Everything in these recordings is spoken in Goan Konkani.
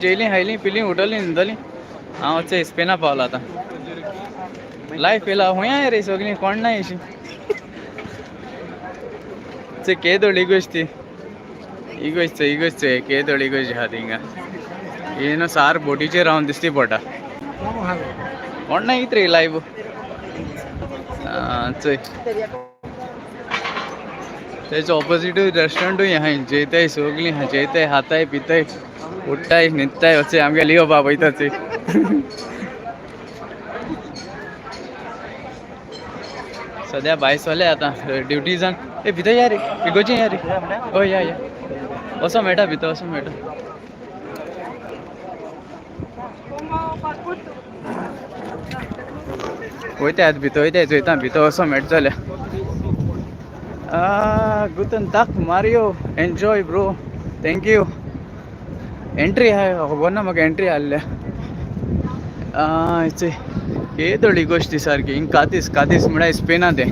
जेयलीं खायलीं पिलीं उठलीं न्हिदलीं. हांव वचय स्पेना पावलो आतां. लायफ येयला हुंय रे सगळीं कोण ना अशी. चय केदोळ इगोज ती. इगोज चय इगोज चय केदोळ इगोज आहा थिंगा. ही न्हू सार बोटीचेर रावन दिसती पडटा. कोण ना कित रे लायव. चय तेच्या ऑपोजिटूय रेस्टोरंटूय आहा. जेयताय सगळीं आहा. जेयताय खाताय पिताय उठ्ठाय न्हिदताय. वचय आमगे लियो बाब वयता चय. सद्या भायर सरले आतां ड्युटी जावन. ए भितर या रे इगोजी या रे. हय या या वचो मेळटा भितर वचो मेळटा. वयता आतां भितर वयताय चोयता भितर वचो मेळटा जाल्यार. Guten Tag Mario, enjoy bro, thank you. Entry आहा खबर ना म्हाका एंट्री आहल्या. चय केदोळी गोश्टी सारकी. हिंग कादीस कादीस म्हळ्यार स्पेना तें.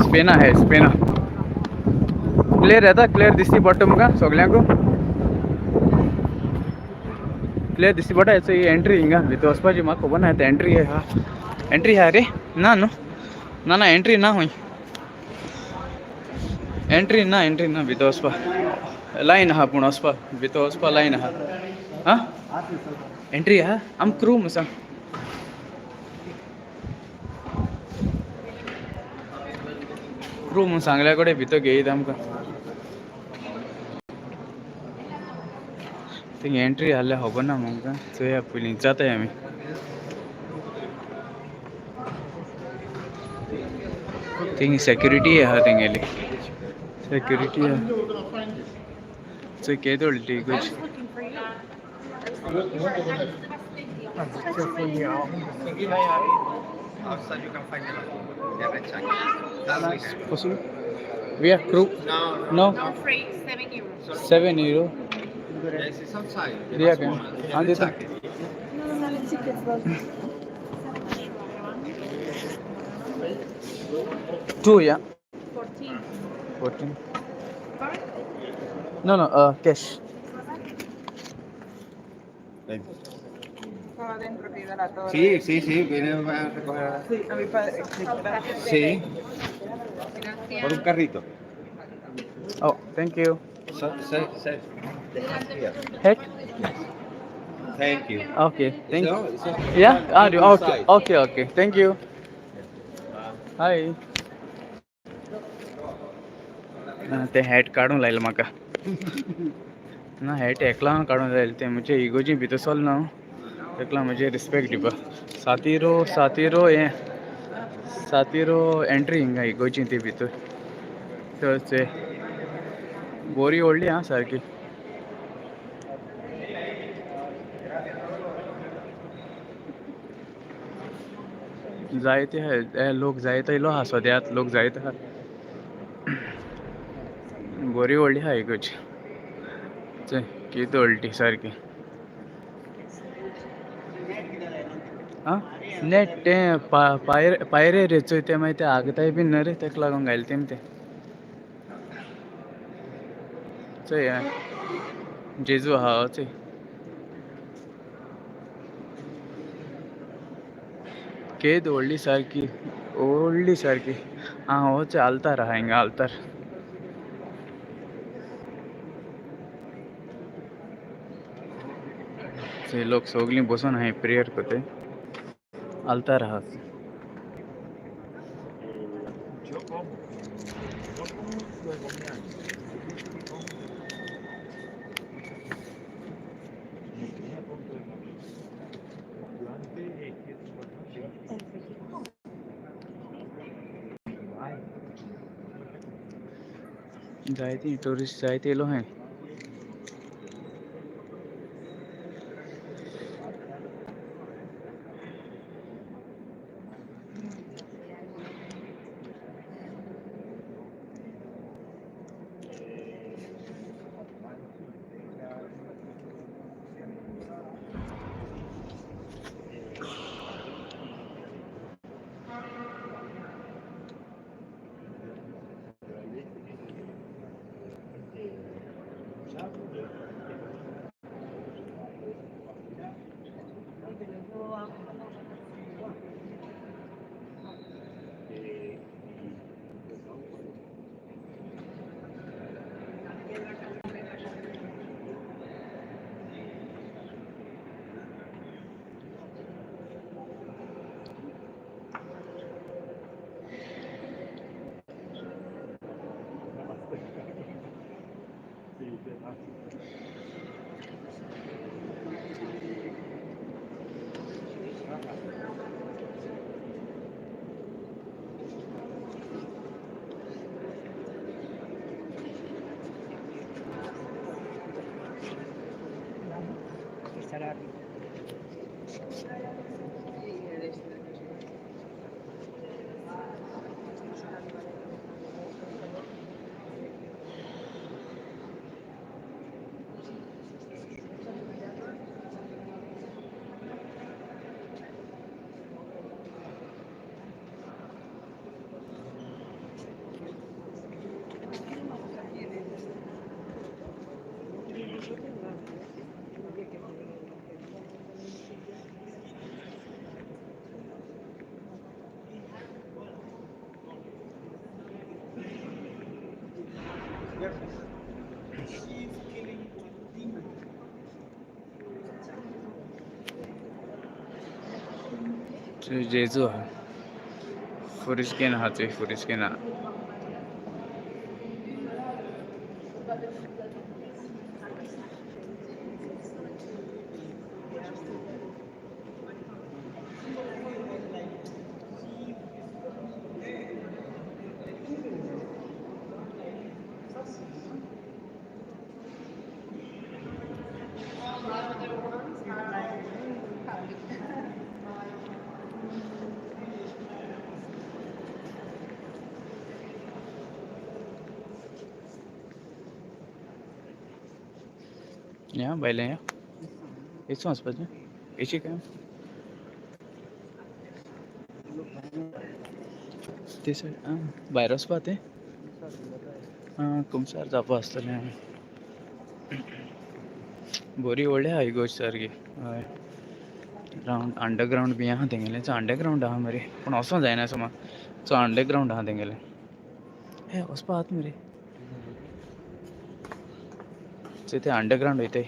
स्पेना हे स्पेना. क्लियर येता क्लियर दिसती पडटा तुमकां सगल्यांकू. क्लियर दिसती पडटा. हेचो ही एंट्री हिंगा भितर वचपाची म्हाका खबर ना. आतां एंट्री आहा. एंट्री आहा रे. ना न्हू ना ना एंट्री ना. खूंय एंट्री ना. एंट्री ना भितर वचपा लायन आहा. पूण वचपा भितर वचपा लायन आहा. आं एंट्री आहा. आम क्रू म्हूण सांग. क्रू म्हूण सांगल्या कडेन भितर घेयत आमकां. थिंग एंट्री आहल्या खबर ना म्हाका. चोया पयलीं जाताय आमी. थिंग सेक्युरिटी आहा तेंगेली. सेक्युरिटी आहा. चोय केदोळ ती इगोज. Outside you can find the red jacket. Possible? We are crew. No, No. No free, €7. €7. Yes, it's outside. The Yeah, last okay. one, the Ah, red dito. jacket. Two, yeah. 14. 14. Card? No, no, cash. Estaba dentro que iba la torre. Sí, sí, sí, viene a recoger. Sí, a mi padre. Sí, gracias. Sí, Gracias. por un carrito. Oh, thank you. So, so, so. Here. Heck? Thank you. Okay, thank you. So, so, Yeah? Ah, okay, inside. okay, okay. Thank you. Hi. ना ते हॅट काडूंक लायलें म्हाका. ना हॅट एकला काडूंक लायलें तें म्हणजे इगोजी भितर सरलो ना तेका म्हजे रिस्पेक्ट दिवपा. सातिरो सातिरो हें सातिरो एंट्री हिंगा इगोजी ती भितर. चल बोरी व्हडली आं सारकी. जायते हे लोक जायते येयलो आहा सद्याक लोक जायते आहा. बोरी व्हडली आहा इगोर्ज. चोय कितें व्हडली ती सारकी. आं नेट तें पायरे पायरे रे चोय ते मागीर ते आगताय बीन न्हू रे तेका लागून घायले तेमी तें. चोय जेजू आहा चोय. केद व्हडली सारकी व्हडली सारकी. आं हो चोय आल्तार आहा हिंगा आल्तार. थंय लोक सगळीं बसून आहाय प्रेयर कोताय. आल्तार आहा. जायते ट्युरिस्ट जायते येयलो आहाय. जेजू आहा, फुरिस्केन आहा थंय, फुरिस्केन आहा. या भायलें या हेचू वचपाचें हेची काय ते सायड आं भायर वचपा तें आं कुमसार जावपा आसतलें. बरी व्हडली आहा इगोर्ज सारकी. हय, रावंड अंडरग्रावंड बी आहा तेंगेलें. अंडरग्रावंड आहा मरे, पूण वचों जायना समज. सो अंडरग्रावंड आहा तेंगेलें. हे वचपा आहात मरे, ते अंडरग्रावंड वयताय.